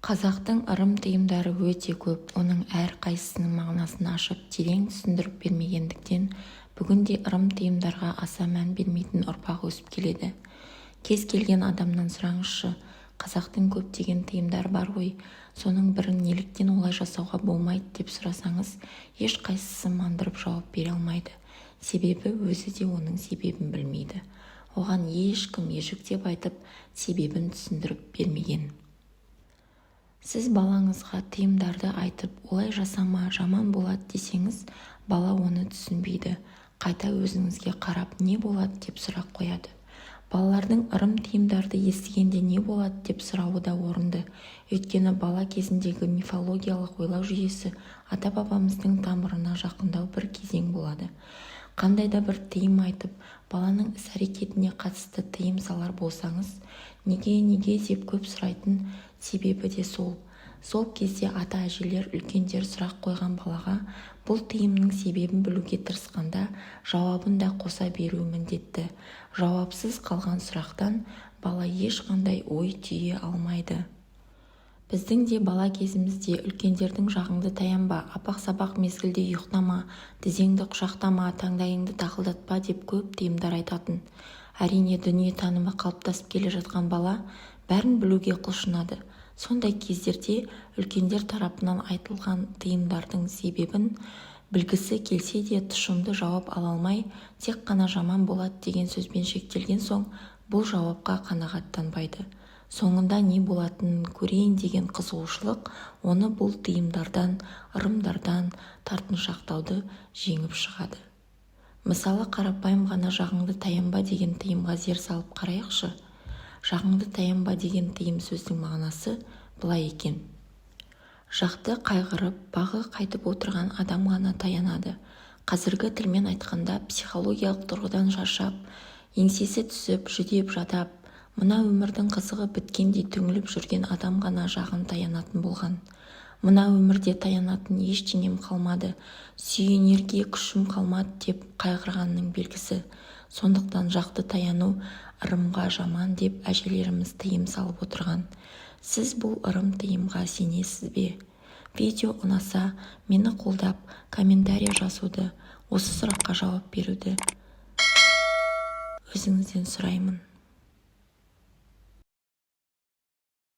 Қазақтың ырым-тыйымдары өте көп. Оның әрқайсысының мағынасын ашып, терең түсіндіріп бермегендіктен, бүгінде ырым-тыйымдарға аса мән бермейтін ұрпақ өсіп келеді. Кез келген адамнан сұраңызшы, қазақтың көптеген тыйымдары бар ғой, соның бірін неліктен олай жасауға болмайды деп сұрасаңыз, ешқайсысы мандырып жауап бере алмайды. Себебі өзі де оның себебін білмейді. Оған ешкім ежіктеп айтып, себебін түсіндіріп бермеген. Сіз балаңызға тыйымдарды айтып, олай жасама, жаман болады десеңіз, бала оны түсінбейді. Қайта өзіңізге қарап не болады деп сұрақ қояды. Балалардың ырым-тыйымдарды естігенде не болады деп сұрауы да орынды. Өйткені бала кезіндегі мифологиялық ойлау жүйесі ата-бабамыздың тамырына жақындау бір кезең болады. Қандай да бір тыйым айтып, баланың іс-әрекетіне қатысты тыйым салар болсаңыз, неге, неге деп көп сұрайтын себебі де сол. Сол кезде ата-әжелер, үлкендер сұрақ қойған балаға бұл тыйымның себебін білуге тырысқанда жауабын да қоса беруі міндетті. Жауапсыз қалған сұрақтан бала ешқандай ой түйе алмайды. Біздің де бала кезімізде үлкендердің жағыңды таянба, апақ-сапақ мезгілде ұйықтама, тізеңді құшақтама, таңдайыңды тақылдатпа деп көп тыйымдар айтатын. Әрине, дүниетанымы қалыптасып келе жатқан бала бәрін білуге құлшынады. Сондай кездерде үлкендер тарапынан айтылған тыйымдардың себебін білгісі келсе де тұшымды жауап ала алмай, тек қана жаман болады деген сөзбен шектелген соң, бұл жауапқа қанағаттанбайды. Соңында не болатынын көрейін деген қызығушылық оны бұл тыйымдардан, ырымдардан тартыншақтауды жеңіп шығады. Мысалы, қарапайым ғана жағыңды таянба деген тыйымға зер салып қарайықшы. Жағыңды таянба деген тыйым сөздің мағынасы былай екен. Жақты қайғырып, бағы қайтып отырған адам ғана таянады. Қазіргі тілмен айтқанда, психологиялық тұрғыдан шаршап, еңсесі түсіп, жүдеп-жадап, мына өмірдің қызығы біткендей түңіліп жүрген адам ғана жағын таянатын болған. Мына өмірде таянатын ештеңем қалмады, сүйенерге күшім қалмады деп қайғырғанның белгісі. Сондықтан жақты таяну ырымға жаман деп әжелеріміз тыйым салып отырған. Сіз бұл ырым-тыйымға сенесіз бе? Видео ұнаса, мені қолдап, комментарий жазуды, осы сұраққа жауап беруді өзіңізден сұраймын.